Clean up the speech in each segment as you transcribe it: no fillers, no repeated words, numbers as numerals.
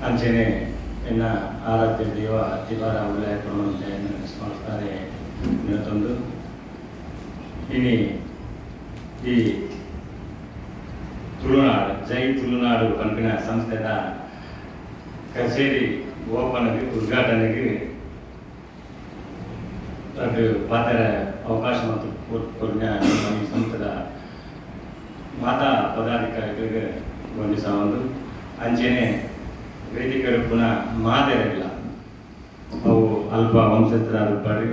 ಅಂಚೆನೆ ಎನ್ನ ಆರಾಧ್ಯ ದೇವ ತಿವಾರ ಉಳ್ಳಾಯ ಕೊಡುವಂತೆ ಸ್ಮರಿಸ್ತಾರೆ ನಿರತೊಂದು ಇನಿ ಈ ತುಳುನಾಡು ಜೈ ತುಳುನಾಡು ಪನ್ಪಿನ ಸಂಸ್ಥೆದ ಕಚೇರಿ ಓಪನ್ಗೆ ಉದ್ಘಾಟನೆಗೆ ಅದು ಪಾತ್ರ ಅವಕಾಶ ಮತ್ತು ನಮ್ಮ ಈ ಸಂಸ್ಥೆದ ಮಾತಾ ಪದಾಧಿಕಾರಿಗಳಿಗೆ ವಂದಿಸಬಹುದು. ಅಂಚೆನೆ ವೇದಿಕೆಗಳು ಪುನಃ ಮಾತೆರಿಲ್ಲ ಅವು ಅಲ್ಪ ವಂಶಸ್ಥರಾದಿರ್ಪಾಡು,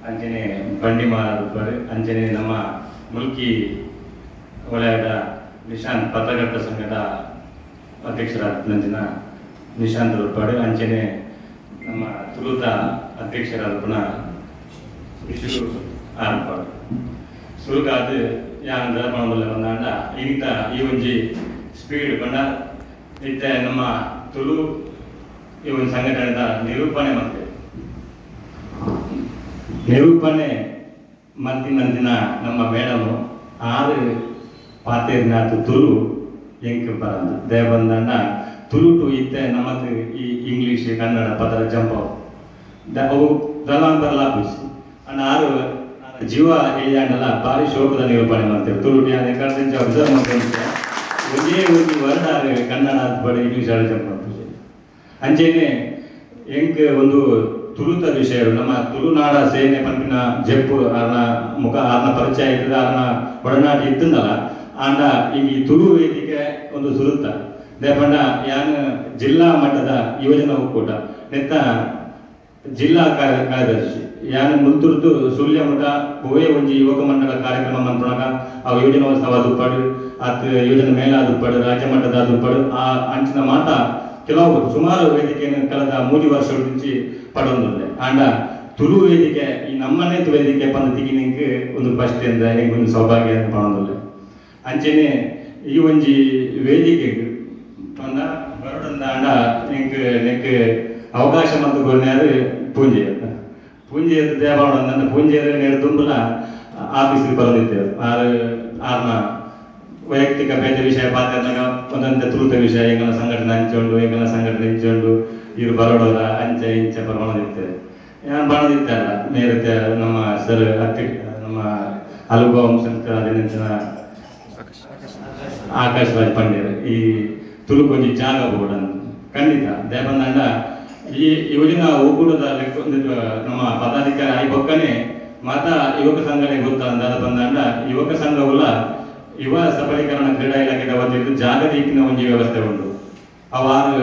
ಅಂಚೆನೆ ಬಂಡಿಮಾರಾದಿರ್ಪಾಡು, ಅಂಚೆನೆ ನಮ್ಮ ಮುಲ್ಕಿ ವಲಯದ ನಿಶಾಂತ್ ಪತ್ರಕರ್ತ ಸಂಘದ ಅಧ್ಯಕ್ಷರಾದ ನಿಶಾಂತ್ ರೂಪಾಡು, ಅಂಚೆನೆ ನಮ್ಮ ತುಳುತ ಅಧ್ಯಕ್ಷರಾದ ಪುನಃ ಆರ್ಪಾಡು. ಸುರುಕಾದ ಯಾನ್ ದಳಪಣದಲ್ಲಿ ಬಂದಾಂಡ ಇಂತ ಈ ಒಂಜಿ ಸ್ಪೀಡ್ ಬಂಡ ಇತ್ತೆ ನಮ್ಮ ತುಳು ಈ ಒಂದು ಸಂಘಟನೆದ ನಿರೂಪಣೆ ಮತ್ತೆ ನಿರೂಪಣೆ ಮಂತಿನಂದಿನ ನಮ್ಮ ಮೇಡಮು ಆರು ಪಾತೇರಿನಾಥ ತುಳು ಎಂಕ್ ಬರಂದು ದಯ ಬಂದಾಂಡ ತುಳುಟು ಇತ್ತೆ ನಮ್ಮದು ಈ ಇಂಗ್ಲೀಷ್ ಕನ್ನಡ ಪದರ ಜಂಪ್ ಅವು ದಲಾನ್ ಬರಲ ಖುಷಿ ಅಂಡ್ ಆರು ಜೀವ ಏಜಾಂಡಲ ಭಾರಿ ಶೋಕದ ನಿರೂಪಣೆ ಮಾಡ್ತೇವೆ. ತುಳುಟು ಯಾನೆ ಕನ್ನಡ ಅಬ್ಸರ್ವ್ ಮಾಡ್ಕೊಂಡು ಒಂದೇ ಒಂದು ವರ್ಡ್ ಆರು ಕನ್ನಡ ಬಡ ಇಂಗ್ಲೀಷ್ ಆಡು ಜಂಪ್ ಮಾಡ್ತೀವಿ. ಅಂಚೆನೆ ಎಂಕ್ ಒಂದು ತುಳುತ ವಿಷಯ ನಮ್ಮ ತುಳುನಾಡ ಸೇನೆ ಪಂಪಿನ ಜೆಪ್ಪು ಆರ್ನ ಮುಖ ಆರ್ನ ಪರಿಚಯ ಇರ್ತದೆ, ಆರ್ನ ಒಡನಾಟ ಇತ್ತಂದಲ್ಲ. ಆಂಡ ಈ ತುಳು ವೇದಿಕೆ ಒಂದು ಸುರುತ್ತ ದೇಪಂಡ ಯಾನ್ ಜಿಲ್ಲಾ ಮಟ್ಟದ ಯುವಜನ ಒಕ್ಕೂಟ ನೆತ್ತ ಜಿಲ್ಲಾ ಕಾರ್ಯದರ್ಶಿ ಯಾನ್ ಮುಲ್ತುರ್ದು ಸುಳ್ಯ ಮಠ ಒವೇ ಒಂಜಿ ಯುವಕ ಮಂಡಲ ಕಾರ್ಯಕ್ರಮ ಮನ್ಪುನಗ ಆ ಯುವಜನೋತ್ಸವ ದುಪ್ಪಾಡು ಅತ್ ಯುವಜನ ಮೇಳ ದುಪ್ಪಾಡು ರಾಜ್ಯ ಮಟ್ಟದ ದುಪ್ಪಾಡು ಆ ಅಂಚಿನ ಮಾತ ಕೆಲವು ಸುಮಾರು ವೇದಿಕೆಯನ್ನು ಕಳೆದ 3 ವರ್ಷ నుంచి ಪಡೊಂದುಂಡೆ. ಆಂಡ ತುಳು ವೇದಿಕೆ ಈ ನಮ್ಮನೆ ವೇದಿಕೆ ಪಂದ ನಿಂಗೆ ಒಂದು ಫಸ್ಟ್ ಎಂದ ಎಂಕ್ ಒಂದು ಸೌಭಾಗ್ಯ ಪಡೊಂದುಲ್ಲೆ. ಅಂಚೆನೆ ಈ ಒಂಜಿ ವೇದಿಕೆ ಪಂಡ ಬರೋಡಂದ ಆಂಡ ಎಂಕ್ ನೆಕ್ ಅವಕಾಶ ಮತ್ತು ಕೊರ್ನ್ಯಾರು ಪೂಂಜೆ ಪೂಂಜೆ ದೇವಾಲಯ ಪೂಂಜೆ ನೇರ ದುಂಬುಲ ಆಫೀಸಿಗೆ ಬರೋದಿದ್ದೇವೆ. ಆರು ಆರ್ನ ವೈಯಕ್ತಿಕ ಬೇರೆ ವಿಷಯ ಪಾತ್ರನಾಗ ಒಂದೊಂದು ತುಳುತ ವಿಷಯ ಎಂಗಲ ಸಂಘಟನೆ ಹಂಚೊಂಡು ಎಂಗಲ ಸಂಘಟನೆ ಹಂಚೊಂಡು ಇವರು ಬರೋಡೋರ ಅಂಚೆ ಇಂಚೆ ಬರೋದಿರ್ತೇವೆ. ನಾನು ಬರೋದಿತ್ತಲ್ಲ ನೇರತೆ ನಮ್ಮ ಸರ್ ಅತ್ಯ ನಮ್ಮ ಅಲುಭವ ಸಂಸ್ಕಾರ ದಿನಂಚಿನ ಆಕಾಶ್ ರಾಜ್ ಪಂಡ್ಯರು ಈ ತುಳುಕೊಂಜಿ ಜಾಗ ಬೋರ್ಡ್ ಖಂಡಿತ ದೇವನಂಡ ಈ ಯುವಜನ ಒಕ್ಕೂಟದ ನಮ್ಮ ಪದಾಧಿಕಾರಿ ಆಯಿ ಬೊಕ್ಕನೆ ಮಾತಾ ಯುವಕ ಸಂಘನೆ ಗೊತ್ತ ಅಂದಾದ ಬಂದಾಂಡ ಯುವಕ ಸಂಘವುಲ ಯುವ ಸಬಲೀಕರಣ ಕ್ರೀಡಾ ಇಲಾಖೆದ ವತಿಯಿಂದ ಜಾಗದೀಕಿನ ಒಂದು ವ್ಯವಸ್ಥೆ ಉಂಟು. ಅವಾರು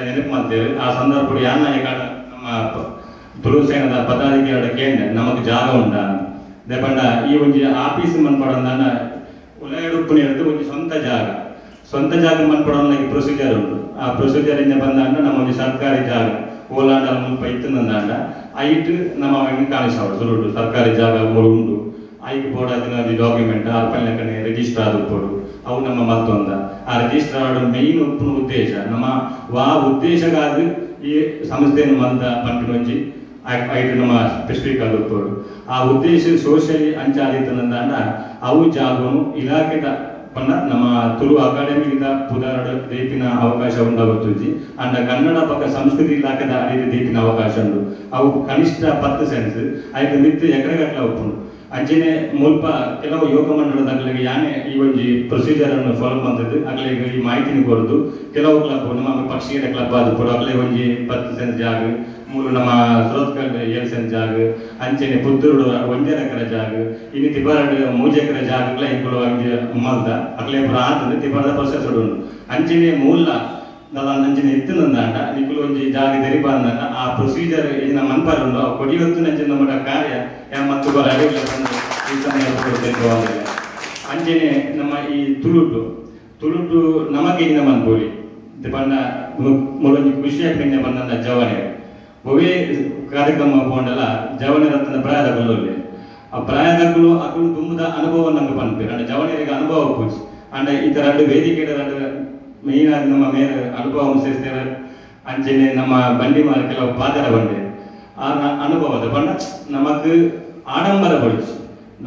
ನೆನಪು ಮಾಡ್ತೇವೆ. ಆ ಸಂದರ್ಭ ಯಾನ ನಮ್ಮ ತುಳು ಸೇನದ ಪದಾಧಿಕಾರಿ ಕೇಂದ್ರ ನಮಗೆ ಜಾಗ ಉಂಟ ದೇಪಂಡ ಈ ಒಂಜಿ ಆಫೀಸ್ ಮನ್ಪಡಂದಾಂಡ ಉಲಯಡುಪ್ಪುನಿ ಒಂಜಿ ಸ್ವಂತ ಜಾಗ ಸ್ವಂತ ಜಾಗ ಮನ್ಪಡೋದಕ್ಕೆ ಪ್ರೊಸೀಜರ್ ಉಂಟು. ಆ ಪ್ರೊಸೀಜರ್ ಇಂದ ಬಂದಾಂಡ ನಮ್ಮ ಒಂಜಿ ಸರ್ಕಾರಿ ಜಾಗ ಓಲಾಂಡ ಮುಲ್ಪ ಇತ್ತಂದಾಂಡ ಐಟ್ ನಮ್ಮ ಕಾಣಿಸಾವಡು ಸುರುಟು ಸರ್ಕಾರಿ ಜಾಗ ಮೂರು ಉಂಟು ಐಕ್ ಬೋರ್ಡ್ ಒಂಜಿ ಡಾಕ್ಯುಮೆಂಟ್ ಅರ್ಪಣೆ ರಿಜಿಸ್ಟರ್ ಆದುಪ್ಪೊಡು ಅವು ನಮ್ಮ ಮತ್ತೊಂದ ಆ ರಿಜಿಸ್ಟರ್ ಆಡ ಮೇನ್ ಉಪ್ಪುನ ಉದ್ದೇಶ ನಮ್ಮ ವಾ ಉದ್ದೇಶಕ್ಕಾದ ಈ ಸಂಸ್ಥೆಯನ್ನು ಮಂದ ಪಂಪಿನ ಒಂಜಿ ಐಟ್ ನಮ್ಮ ಸ್ಪೆಸಿಫಿಕ್ ಆದುಪ್ಪೊಡು ಆ ಉದ್ದೇಶ ಸೋಷಿಯಲಿ ಅಂಚಾದಿತ್ತಂದಾಂಡ ಅವು ಜಾಗನು ಇಲಾಖೆದ ಪಂಡ ನಮ್ಮ ತುಳು ಅಕಾಡೆಮಿದ ಪುದಾರಡು ದೀಪಿನ ಅವಕಾಶ ಉಂಡಾಗುತ್ತುಜಿ ಅಂಡ ಕನ್ನಡ ಪಕ್ಕ ಸಂಸ್ಕೃತಿ ಇಲಾಖೆದ ಅಡಿತ ದೀಪಿನ ಅವಕಾಶ ಉಂಡು ಅವು ಕನಿಷ್ಠ 10 ಸೆನ್ಸ್ ಐದು ಮಿತ್ತು ಎಕರೆಗಟ್ಟಲೆ ಉಪ್ಪುಂಡು. ಅಂಚೆನೆ ಮುಲ್ಪ ಕೆಲವು ಯುವಕ ಮಂಡಲದ ಅಗಲಿಗೆ ಯಾನೆ ಈ ಒಂಜಿ ಪ್ರೊಸೀಜರ್ ಅನ್ನು ಫಾಲೋ ಮಾಡ್ತಿದ್ದು ಅಗಲಿಗೆ ಈ ಮಾಹಿತಿನ ಕೊರದು ಕೆಲವು ಕ್ಲಬ್ ನಮ್ಮ ಪಕ್ಷಿಯರ ಕ್ಲಬ್ ಆದುಪ್ಪೊಡು ಅಗಲೇ ಒಂಜಿ 10 ಸೆನ್ಸ್ ಜಾಗ ಮೂರು ನಮ್ಮ ಸುರತ್ಕಲ್ 7 ಸೆನ್ಸ್ ಜಾಗ ಅಂಚೆನೆ ಪುತ್ತೂರು 1.5 ಎಕರೆ ಜಾಗ ಇನ್ನು ತಿಬಾರಡು 3 ಎಕರೆ ಜಾಗಗಳ ಇಂಕುಲು ಒಂಜಿ ಮಲ್ದ ಅಗಲೇ ಆತಂದ್ರೆ ತಿಬಾರದ ಪ್ರೊಸೆಸ್ ಉಂಡು. ಅಂಚೆನೆ ಮೂಲ ಅಂಚನೆ ಇತ್ತಂದಾಂಡ ನಿಕುಲು ಒಂಜಿ ಜಾಗ ತೆರಿಬಾರ್ದಂಡ ಆ ಪ್ರೊಸೀಜರ್ ನಮ್ಮ ಮನ್ಪಾರ್ ಉಂಡು ಆ ಕೊಡಿಯೊತ್ತು ನಂಚಿನ ನಮ್ಮ ಕಾರ್ಯ ಮತ್ತು ಅಂಚೆನೆ ನಮ್ಮ ಈ ತುಳುಟು ತುಳುಟು ನಮಗೆ ಇನ್ನ ಮನ್ಪೋಲಿ ಪಂಡ ಮುಳೊಂಜಿ ಖುಷಿ ಆಗ್ತದೆ ಬಂದ ಜವನೆ ಒವೇ ಕಾರ್ಯಕ್ರಮ ಪೋಂಡಲ ಜವನೆ ರತ್ನ ಪ್ರಾಯದ ಕೊಲ್ಲೊಲ್ಲೆ ಆ ಪ್ರಾಯದಕ್ಕೂ ಅಕುಲು ತುಂಬದ ಅನುಭವ ನಂಗೆ ಪನ್ಪೇರು ಅಂಡ ಜವನಿಯರಿಗೆ ಅನುಭವ ಪೂಜಿ ಅಂಡ ಈ ತರ ವೇದಿಕೆ ಮೇನ್ ಆಗಿ ನಮ್ಮ ಮೇರೆ ಅನುಭವ ಸೇರಿಸ್ತೇವೆ. ಅಂಚೆನೆ ನಮ್ಮ ಬಂಡಿ ಮಾರ ಕೆಲವು ಪಾದರ ಬಂಡೆ ಆ ಅನುಭವದ ಬಣ್ಣ ನಮಕ್ ಆಡಂಬರ ಪಡಿಸಿ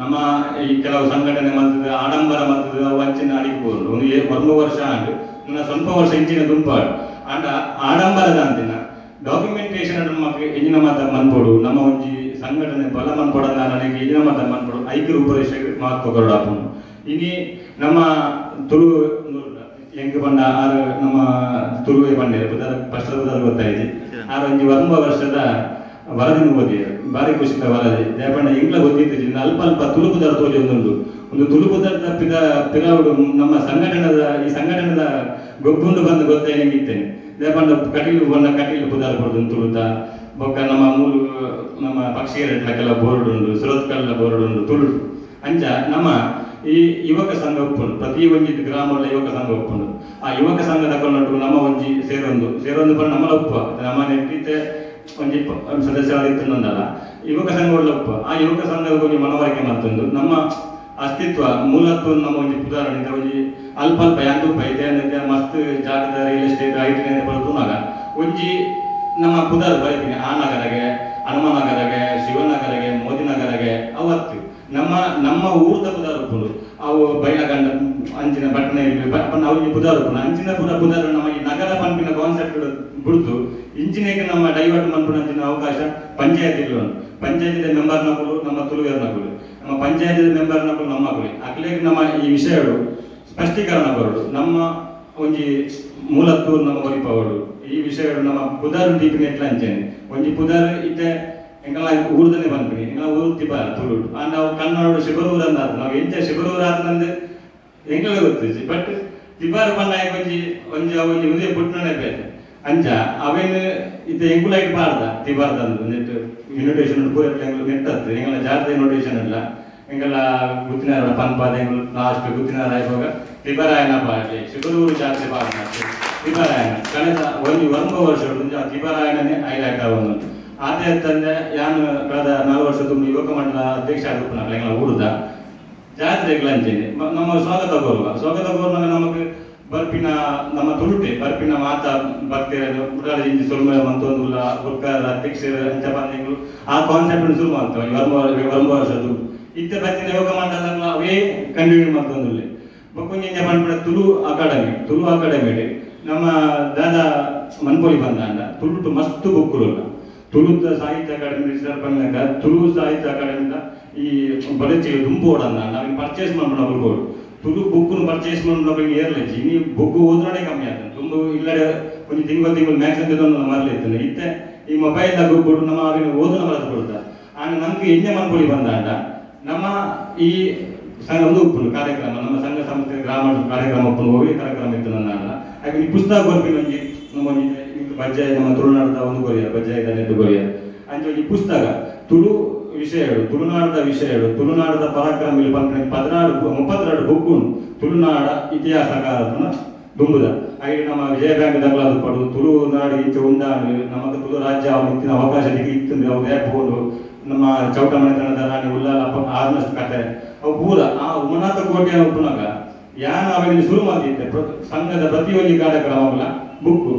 ನಮ್ಮ ಈ ಕೆಲವು ಸಂಘಟನೆ ಮತ್ತು ಆಡಂಬರ ಮತ್ತು ಅವು ಅಂಚಿನ ಅಡಿಗೆ ಒಂದು 1 ವರ್ಷ ಆಂಡ್ ನನ್ನ ಸ್ವಲ್ಪ ವರ್ಷ ಇಂಚಿನ ದುಂಪಾಡು ಆಂಡ ಆಡಂಬರದ ಅಂತಿನ ಡಾಕ್ಯುಮೆಂಟೇಶನ್ ನಮಕ್ ಎಂಜಿನ ಮಾತ ಮನ್ಪೊಡು ನಮ್ಮ ಒಂಜಿ ಸಂಘಟನೆ ಬಲ ಮನ್ಪೊಡಂದ ನನಗೆ ಎಂಜಿನ ಮಾತ ಮನ್ಪೊಡು ಐಕ್ ರೂಪರೇಷ ಮಹತ್ವ ಕೊರಡಾಪುಂಡು ಇನಿ ನಮ್ಮ ತುಳು ಎಂಕ್ ಪಂಡ ಆರು ನಮ್ಮ ತುಳುವೆ ಪಂಡೇರು ಬುಧಾರ ಫಸ್ಟ್ ಬುಧಾರ ಗೊತ್ತಾಯ್ತು ಆರು ಒಂಜಿ 9 ವರ್ಷದ ವರದಿನ ಓದಿಯರು ಬಾರಿ ಖುಷಿತ ವರದಿ ದೇಪಂಡ ಎಂಕ್ಲ ಗೊತ್ತಿತ್ತು ಅಲ್ಪ ಅಲ್ಪ ತುಳುಪುದಾರ ತೋಜಿ ಒಂದೊಂದು ಒಂದು ತುಳುಪುದಾರದ ಪಿದ ಪಿರಾವುಡು ನಮ್ಮ ಸಂಘಟನದ ಈ ಸಂಘಟನದ ಗೊಬ್ಬುಂಡು ಬಂದು ಗೊತ್ತಾಯಿತ್ತೇನೆ ದೇಪಂಡ ಕಟೀಲು ಬಣ್ಣ ಕಟೀಲು ಪುದಾರ ಕೊಡುದು ತುಳುತ ಬೊಕ್ಕ ನಮ್ಮ ಮೂಲು ನಮ್ಮ ಪಕ್ಷಿಯರ ಕೆಲ ಬೋರ್ಡ್ ಉಂಡು ಸುರತ್ಕಲ್ಲ ಬೋರ್ಡ್ ಉಂಡು ತುಳು ಅಂಚ ನಮ್ಮ ಈ ಯುವಕ ಸಂಘ ಒಪ್ಪುಂಡು ಪ್ರತಿ ಒಂಜಿ ಗ್ರಾಮದ ಯುವಕ ಸಂಘ ಒಪ್ಪುಂಡು ಆ ಯುವಕ ಸಂಘದ ಕೊಂಡು ನಮ್ಮ ಒಂಜಿ ಸೇರೊಂದು ಸೇರೊಂದು ಪಂಡ ನಮ್ಮಲ ಒಪ್ಪುವ ನಮ್ಮ ನೆಟ್ಟಿತ್ತೆ ಒಂಜಿ ಸದಸ್ಯರಾಗಿತ್ತಂದಲ್ಲ ಯುವಕ ಸಂಘ ಒಪ್ಪ ಆ ಯುವಕ ಸಂಘದ ಒಂಜಿ ಮನವರಿಕೆ ಮತ್ತೊಂದು ನಮ್ಮ ಅಸ್ತಿತ್ವ ಮೂಲತ್ವ ನಮ್ಮ ಒಂಜಿ ಉದಾಹರಣೆ ಒಂಜಿ ಅಲ್ಪ ಅಲ್ಪ ಯಾಂದು ಇದೆ ಮಸ್ತ್ ಜಾಗದ ರಿಯಲ್ ಎಸ್ಟೇಟ್ IT ಬರ್ತುನಾಗ ಒಂಜಿ ನಮ್ಮ ಪುದಾರ್ ಬರೀತೀನಿ ಆ ನಗರಗೆ ಹನುಮನಗರಗೆ ಶಿವನಗರಗೆ ಮೋದಿನಗರಗೆ ಅವತ್ತು ನಮ್ಮ ನಮ್ಮ ಊರ್ದ ಪುದಾರ್ ಉಪ್ಪುಂಡು ಅವು ಬೈಲಗಂಡ ಅಂಚಿನ ಬಟ್ಟನೆ ಅವು ಪುದಾರ್ ಉಪ್ಪುಂಡು ಅಂಚಿನ ಪುರ ಪುದಾರ್ ನಮ್ಮ ಈ ನಗರ ಪಂಪಿನ ಕಾನ್ಸೆಪ್ಟ್ ಬಿಡ್ತು ಇಂಚಿನೇಕ ನಮ್ಮ ಡೈವರ್ಟ್ ಮನ್ಪುನ ಅಂಚಿನ ಅವಕಾಶ ಪಂಚಾಯತ್ ಇಲ್ಲ ಪಂಚಾಯತ್ ಮೆಂಬರ್ ನಕುಲು ನಮ್ಮ ತುಳುವೆರ್ ನಕುಲು ನಮ್ಮ ಪಂಚಾಯತ್ ಮೆಂಬರ್ ನಕುಲು ನಮ್ಮ ಕುಲಿ ಅಕ್ಲೇಗ್ ನಮ್ಮ ಈ ವಿಷಯಗಳು ಸ್ಪಷ್ಟೀಕರಣ ಬರೋಡು ನಮ್ಮ ಒಂಜಿ ಮೂಲತ್ತು ನಮ್ಮ ಒರಿಪವಡು ಈ ವಿಷಯಗಳು ನಮ್ಮ ಪುದಾರ್ ದೀಪಿನ ಎಟ್ಲ ಅಂಚೇನೆ ಒಂಜಿ ಪುದಾರ್ ಇತ್ತೆ ಎಂಕಲ ಊರ್ದನೆ ಪನ್ಪಿನಿ ಎಂಕಲ ಊರು ತಿಪಾರ ತುಳು ಆ ನಾವು ಕನ್ನಡ ಶಿಬರೂರು ಅಂದ ನಾವು ಎಂಚ ಶಿಬರೂರು ಆತಂದು ಎಂಕಲ ಗೊತ್ತಿಜ್ಜಿ ಬಟ್ ತಿಪಾರ ಪಂಡ ಒಂಜಿ ಒಂಜಿ ಒಂಜಿ ಉದಯ ಪುಟ್ಟನೆ ಬೇತೆ ಅಂಚ ಅವೇನು ಇತ್ತೆ ಎಂಕುಲೈಟ್ ಪಾಡ್ದ ತಿಬಾರ್ದಂದು ನೆಟ್ ಇನ್ವಿಟೇಷನ್ ಪೂರ ಎಂಕಲು ನೆಟ್ಟದ್ದು ಎಂಕಲ ಜಾತ್ರೆ ಇನ್ವಿಟೇಷನ್ ಇಲ್ಲ ಎಂಕಲ ಗುತ್ತಿನಾರ ಪನ್ಪಾದ ಎಂಕಲು ಲಾಸ್ಟ್ ಗುತ್ತಿನಾರ ಆಯ್ವಾಗ ತಿಬರಾಯನ ಪಾಡಲಿ ಶಿಬರೂರು ಜಾತ್ರೆ ಪಾಡ ತಿಬರಾಯನ ಕಳೆದ ಒಂದು 9 ವರ್ಷ ತಿಬರಾಯನನೇ ಹೈಲೈಟ್ ಆವೊಂದು ಆತೆ ತಂದೆ ಯಾನು ಕಳೆದ 4 ವರ್ಷ ತುಂಬ ಯುವಕ ಮಂಡಲ ಅಧ್ಯಕ್ಷ ಆಗಿಪ್ಪುನ ಎಂಕಲ ಊರುದ ಜಾತ್ರೆಗಳ ಅಂಚೇನೆ ನಮ್ಮ ಸ್ವಾಗತ ಗೌರವ ಸ್ವಾಗತ ಗೌರವ ನಮಗೆ ಬರ್ಪಿನ ನಮ್ಮ ತುಳುಟೆ ಬರ್ಪಿನ ಮಾತಾ ಭಕ್ತಿಯರು ಇಂಜಿ ಸುಲ್ಮ ಮಂತೊಂದುಲ್ಲ ಗುರ್ಕಾರ ಅಧ್ಯಕ್ಷರು ಅಂಚ ಬಂದೆಂಗಳು ಆ ಕಾನ್ಸೆಪ್ಟ್ ಶುರು ಮಾಡ್ತೇವೆ 9 ವರ್ಷದ್ದು ಇತ್ತೆ ಬತ್ತಿನ ಯುವಕ ಮಂಡಲ ಅವೇ ಕಂಟಿನ್ಯೂ ಮಾಡ್ತೊಂದುಲ್ಲೆ ಬೊಕ್ಕೊಂಜಿ ಪನ್ಪಿನ ತುಳು ಅಕಾಡೆಮಿ ತುಳು ಅಕಾಡೆಮಿ ನಮ್ಮ ದಾದಾ ಮನ್ಪೊಲಿ ಬಂದಾಂಡ ತುಳುಟು ಮಸ್ತ್ ಬುಕ್ಕುಲುಲ್ಲ ತುಳುತ ಸಾಹಿತ್ಯ ಅಕಾಡೆಮಿ ಸರ್ ಪನ್ನಗ ತುಳು ಸಾಹಿತ್ಯ ಅಕಾಡೆಮಿದ ಈ ಬಲಚಿ ದುಂಬು ಓಡಂದ ನಾವಿನ್ ಪರ್ಚೇಸ್ ಮಾಡ್ಬಿಡ ಬುಕ್ಕೋಡು ತುಳು ಬುಕ್ಕನ್ನು ಪರ್ಚೇಸ್ ಮಾಡ್ಬಿಡ ಏರ್ಲೆಜ್ಜಿ ಇನಿ ಬುಕ್ಕು ಓದ್ರನೇ ಕಮ್ಮಿ ಆಗ್ತದೆ ತುಂಬ ಇಲ್ಲಡೆ ಒಂಜಿ ತಿಂಗಳು ತಿಂಗಳು ಮ್ಯಾಕ್ಸ್ ಅಂತ ಮರಲಿ ಇತ್ತು ಇತ್ತೆ ಈ ಮೊಬೈಲ್ ಗೊಬ್ಬಡು ನಮ್ಮ ಅವಿನ ಓದನ ಮರದು ಕೊಡ್ತಾ ಆಂಡ ನಮ್ಗೆ ಎಣ್ಣೆ ಮನ್ಪೊಲಿ ಬಂದಾಂಡ ನಮ್ಮ ಈ ಸಂಘ ಒಂದು ಉಪ್ಪುಂಡು ಕಾರ್ಯಕ್ರಮ ನಮ್ಮ ಸಂಘ ಸಂಸ್ಥೆ ಗ್ರಾಮ ಕಾರ್ಯಕ್ರಮ ಉಪ್ಪುಂಡು ಹೋಗಿ ಕಾರ್ಯಕ್ರಮ ಇತ್ತು ನನ್ನ ಹಾಗೆ ಈ ಪುಸ್ತಕ ಕೊರ್ಪಿನ ಒಂಜಿ ನಮ್ಮ ಒಂಜಿ ಬಜ್ಜಾಯ ನಮ್ಮ ತುಳುನಾಡದ ಒಂದು ಕೊರಿಯ ಬಜ್ಜಾಯದ ನೆಟ್ಟು ಕೊರಿಯ ಅಂಚ ಒಂಜಿ ಪುಸ್ತಕ ತುಳು ವಿಷಯಗಳು ತುಳುನಾಡದ ವಿಷಯಗಳು ತುಳುನಾಡದ ಪರಾಕ್ರಮ ಇಲ್ಲಿ ಪನ್ಪಿನ 16 32 ಬುಕ್ ಉಂಡು ತುಳುನಾಡ ಇತಿಹಾಸಕಾರನ ದುಂಬುದ ಹಾಗೆ ನಮ್ಮ ವಿಜಯ ಬ್ಯಾಂಕ್ ದಾಖಲಾದ ಪಡು ತುಳುನಾಡು ಇಂಚ ಉಂಡಾಡು ನಮಕ್ ತುಳು ರಾಜ್ಯ ಇತ್ತಿನ ಅವಕಾಶ ಇತ್ತು ಅವು ಬೋಡು ನಮ್ಮ ಚೌಟ ಮನೆತನದ ರಾಣಿ ಉಲ್ಲಾಲ ಆರ್ನಷ್ಟು ಕತೆ ಅವು ಪೂರ ಆ ಉಮನಾಥ ಕೋಟೆ ಉಪ್ಪುನಾಗ ಯಾನ್ ಅವೆಲ್ಲ ಶುರು ಮಾಡ್ತಿದ್ದೆ ಸಂಘದ ಪ್ರತಿಯೊಂದು ಕಾರ್ಯಕ್ರಮಗಳ ಬುಕ್ಕು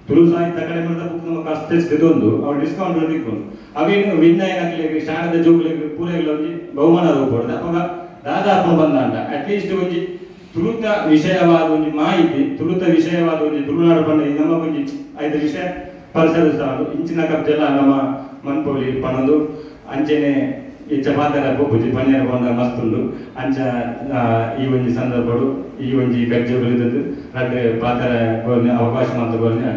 ತುಳು ಸಾಹಿತ್ಯ ಅಕಾಡೆಮಿ ಬುಕ್ ನಮ್ಮ ಕಷ್ಟ ಒಂದು ಅವ್ರು ಡಿಸ್ಕೌಂಟ್ ತಿಕ್ಕೊಂಡು ಅವೇನು ವಿನ್ನಯನಕ್ಲೆಗ್ ಶಾಣದ ಜೋಕುಲೆಗ್ ಪೂರೆಗ್ಲ ಒಂಜಿ ಬಹುಮಾನ ರೂಪೊಡ್ದು ಅಪಗ ದಾದಾತ್ಮ ಬಂದಾಂಡ ಅಟ್ಲೀಸ್ಟ್ ಒಂಜಿ ತುಳುತ ವಿಷಯವಾದ ಒಂಜಿ ಮಾಹಿತಿ ತುಳುತ ವಿಷಯವಾದ ಒಂಜಿ ತುಳುನಾಡು ಪಂಡ ನಮ್ಮ ಒಂಜಿ ಐದು ವಿಷಯ ಪರಿಸರ ಸಾಲು ಇಂಚಿನ ಕಬ್ಜೆಲ್ಲ ನಮ್ಮ ಮನ್ಪೊಲಿ ಪನೊಂದು ಅಂಚೆನೆ ಈ ಚಪಾತರ ಪೋಪುಜಿ ಪನ್ನೀರ್ ಬಂದ ಮಸ್ತುಂಡು ಅಂಚ ಈ ಒಂಜಿ ಸಂದರ್ಭಡು ಈ ಒಂಜಿ ಗಜ್ಜೆಗಳು ಇದ್ದದ್ದು ರಡ್ಡ್ ಪಾತ್ರ ಅವಕಾಶ ಮಾತ್ರ.